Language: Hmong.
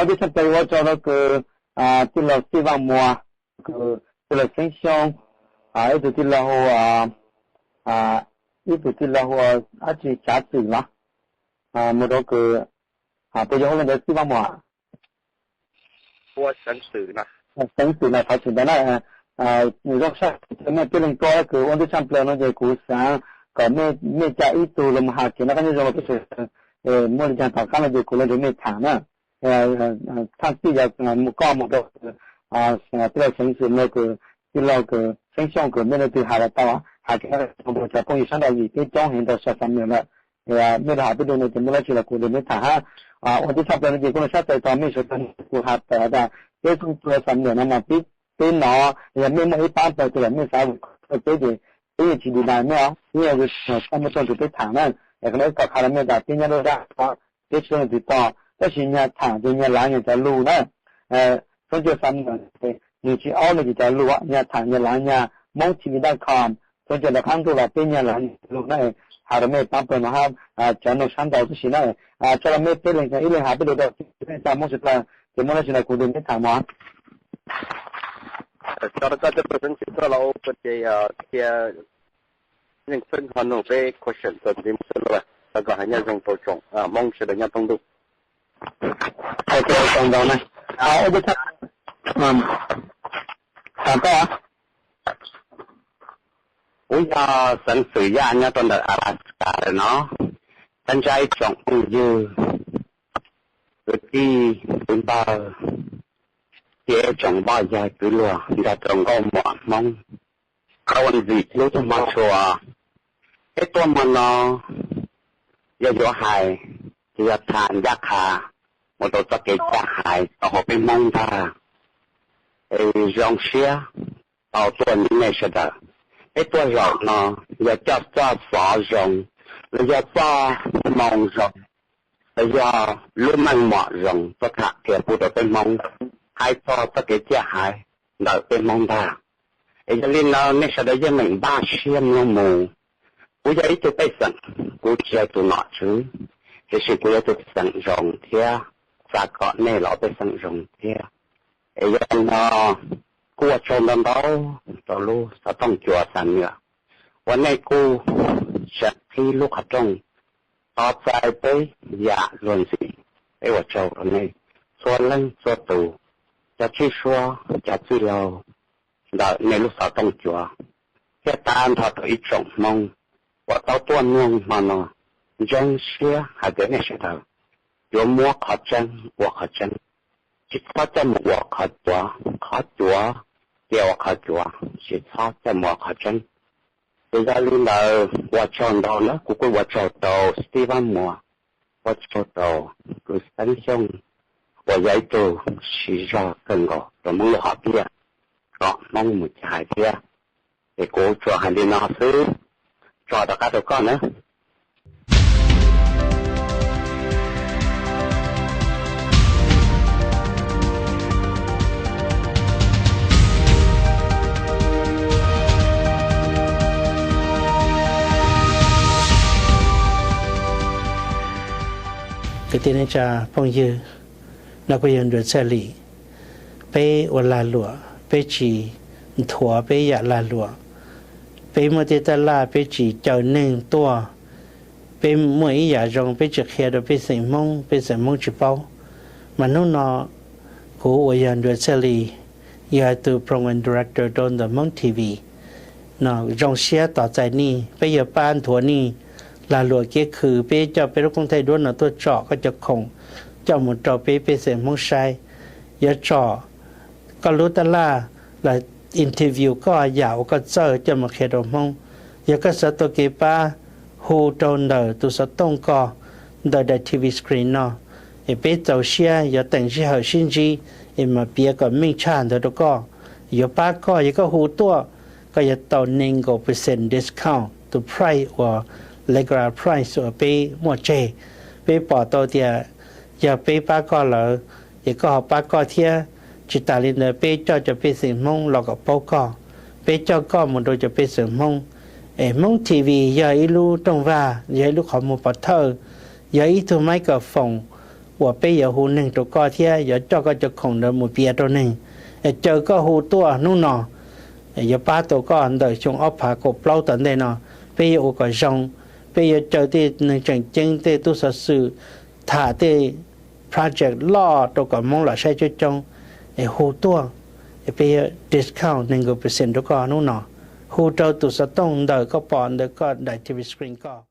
Ua tsaug rau kws tij laug Xij Vaj Muas, kws tij laug Xeeb Xyooj, ib tug tij laug hu, ib tug tij laug hu dab tsi Tsav Xwm los, mus rau kws, puas yog hu li ntawd Xij Vaj Muas? Xeeb Xwm no thov txim ntawd na. Zoo sab mej tib leeg tuaj kws ua ntej tshaj plaws no ces kuv xav kom mej coj ib tug los mus has kev noj qab nyob zoo rau peb sawv daws. Muaj li cas tom qab no ces kuv los nrog mej tham na. Thaj txij yog koj mus rau tij laug Xeeb Xwm no kws tij laug kws Xeeb Xyooj kws mej leej twg has los tau, has kev noj qab nyob zoo rau cov phooj ywg sab nraud vim peb coob heev rau sab Xam Nuam lawm. Mej los has peb dua no ces muaj dab tsi los kuv nrog mej tham hab. Ua ntej tshaj plaws no ces kuv los sab txais tos mej sawv daws, kuv has tawm tas peb txhua Xam Nuam no mas peb hnov yog mej muaj ib pab plaws tus los mej xav ua peb ces peb yeej tsis deny mej os, peb yeej yuav txaj muag tuaj nrog peb tham na. Es qhov no ib qho qha rau mej tas peb nyob dab dab, peb tsis tau leej twg tog, tab sis nyag tham ces nyag laav nyag cov lug na. Txhua ncua Xam Nuam, nws tsis aub nws ces cov lug, nyag tham nyag laav nyag Hmoob T V dot com, txhua ncua rov qab ntuj los peb nyag laav nyag lug na. Has rau mej pab plaws no hab cov noog sab nraud tib si na. Tso rau mej peb leeg ib leeg has peb lus rau tij laug Hmoob sawv daws ces muaj dab tsi no kuv nrog mej tham mog. Tso rau koj tij laug Xeeb Xwm tuaj los ua ces qhia Yeej Xeeb ho nug peb question txuas ntxiv mus xwb lauj, thov kom hais nyob zoo rau tsoom Hmoob sawv daws nyob thoob ntuj. Tau ntau na. Kuv yog Xeeb Xwm Yaj nyob rau ntawm Alaska lawm no. Thov ntsib ib tsoom phooj ywg, kwv tij, kwv npawg, thiab tsoom phooj ywg kwv luag nrog rau nkauj muam Hmoob, koj ua ntxim hlub txog hmo tshua. Peb tuaj hmo no yog yuav hais, ces yog tham ncaj qha mus rau txoj kev caj hais rau hauv peb Hmoob ntag. Es zoo siab tau tuaj ntsib nej sawv daws. Peb tuaj zaum no yog coj txoj xov zoo, los yog txoj moo zoo, los yog lub meej mom zoo tuaj tham qhia pub rau peb Hmoob, hais txog txoj kev caj hais ntawm peb Hmoob ntag. Es yog li ntawd nej sawv daws yeej meem npaj siab mloog mus. Kuv yog ib tug pej xeem, kuv tsis yog tus nom tswv, tiam sis kuv yog tus pej xeem zoo thiab xav kom nej los pej xeem zoo thiab. Es yog li no kuj ua tsaug ntau ntau rau lub xov tooj cua Xam Nuam uas nej kuj tseem qhib lub qhov rooj tos txais peb yam luag ntxhi. Peb ua tsaug rau nej txhua leej txhua tus, cov tswj suab, cov txwj laug ntawm nej lub xov tooj cua, thiab tag nrho rau ib tsoom Hmoob uas tau tuaj mloog hmo no. Ntseeg siab hais tias nej sawv daws yuav muab qhov tseeb ua qhov tseeb, tsis txhob coj mus ua qhov cuav, qhov cuav cia ua qhov cuav, tsis txhob coj mus ua qhov tseeb. Ces yog li ntawd ua tsaug ntau na, kuv kuj ua tsaug rau Steve Vaj Muas, ua tsaug rau kwv Xeeb Xyooj uas yog ib tug siv zog kawg nkaus rau Hmoob lub hom phiaj kom Hmoob mus caj hais thiab. Ces kuv tsuas hais li no xwb, tso rov qab rau koj na. Kwv tij neej tsa phooj ywg, no kuj yog Nruas Txhiaj Lis. Peb ua lag luam, peb tsis nthuav peb yam lag luam. Peb muaj tej taj laj, peb tsis caw neeg tuaj. Peb muaj ib yam zoo, peb tsis qhia rau pej xeem Hmoob, pej xeem Hmoob tsis paub. Mas hnub no kuv uas yog Nruas Txhiaj Lis, yog tus program director rau ntawm Hmoob T V no, zoo siab tos txais nej. Peb yuav pab nthuav nej lag luam kev khw, peb coj peb lub koob thaij duab no tuaj tsom koj cov khoom coj mus rau peb pej xeem Hmoob saib. Yuav tsom koj lub taj laj los interview koj yam uas koj txawj coj mus qhia rau Hmoob. Yog koj xav tau kev pab, hu rau ntawm tus xov tooj ko ntawm daim T V screen no, es peb txaus siab yuav teem sij hawm sib ntsib es mam piav kom meej tshaj ntawd rau koj. Yuav pab koj, yog koj hu tuaj, koj yuav tau nees nkaum percent discount tus price uas regular price uas peb muaj tseg. Peb pom tau tias yog peb pab koj lawm, ces koj ho pab koj thiab. Tsis tas li ntawd, peb coj cov pej xeem Hmoob los kom paub koj, peb coj koj mus rau cov pej xeem Hmoob. Es Hmoob T V yog ib lub rooj vag, yog ib lub qhov muag pov thawj, yog ib tug microphone uas peb yuav hu neeg rau koj thiab yuav coj koj cov khoom ntawd mus piav rau neeg, es caw koj hu tuaj hnub no, yuav pab tau koj ntawm xyoo ob phav kaum plaub tom ntej no. Peb yuav ua kom zoo, peb yuav caw tej neeg tseem ceeb, tej tub xov xwm, tham tej project loj rau kom Hmoob los saib coob coob, es hu tuaj, es peb yuav discount nees nkaum percent rau koj hnub no. Hu rau tus xov tooj ntawm koj pom ntawm koj daim T V screen koj.